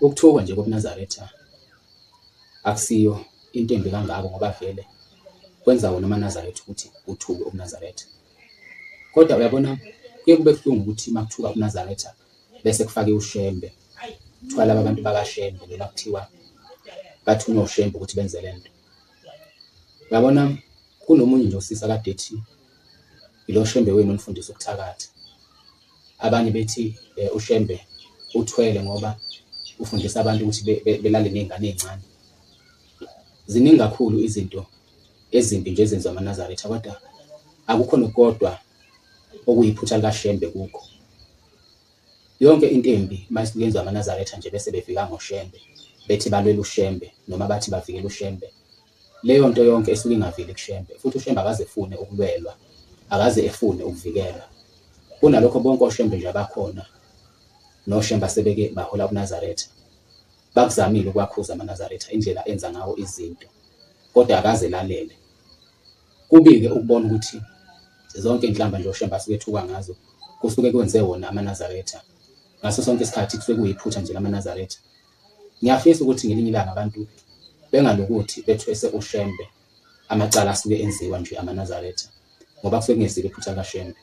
Ukuthukwa nje kobuNazaretha akusiyo into embi kangako ngoba vele kwenza wona amaNazaretha ukuthi uthuke ubuNazaretha. Kodwa uyabona kuye kube buhlungu ukuthi uma kuthuka ubuNazaretha bese kufake uShembe, kuthiwa laba bantu bakaShembe noma kuthiwa bathunywa uShembe ukuthi benze le nto. Uyabona kunomunye nje usisi akade ethi ilo Shembe wenu onifundisa ukuthakatha. Abanye bethi uShembe uthwele ngoba ufundisa abantu ukuthi belale ney'ngane ey'ncane. Ziningi kakhulu izinto ezimbi nje ezenziwa amaNazaretha kodwa akukho nokukodwa okuyiphutha likaShembe kukho. Yonke into embi uma isuke yenziwa amaNazaretha nje bese bevika ngoShembe bethi balwela uShembe noma bathi bavikela uShembe. Leyo nto yonke isuke ingaveli kuShembe futhi uShembe akaze efune ukulwelwa, akaze efune ukuvikelwa. Kunalokho bonke oShembe nje abakhona noShembe asebeke bahola ubuNazaretha bakuzamile ukuwakhuza amaNazaretha indlela enza ngawo izinto kodwa akaze elalele. Kubi-ke ukubona ukuthi zonke iy'nhlamba nje oShembe asuke ethuka ngazo kusuke kwenze wona amaNazaretha. Ngaso sonke isikhathi kusuke kuyiphutha nje lamaNazaretha. Ngiyafisa ukuthi ngelinye ilanga abantu bengalokuthi bethwese uShembe amacala asuke enziwa nje amaNazaretha ngoba kusuke kungezilo iphutha likaShembe.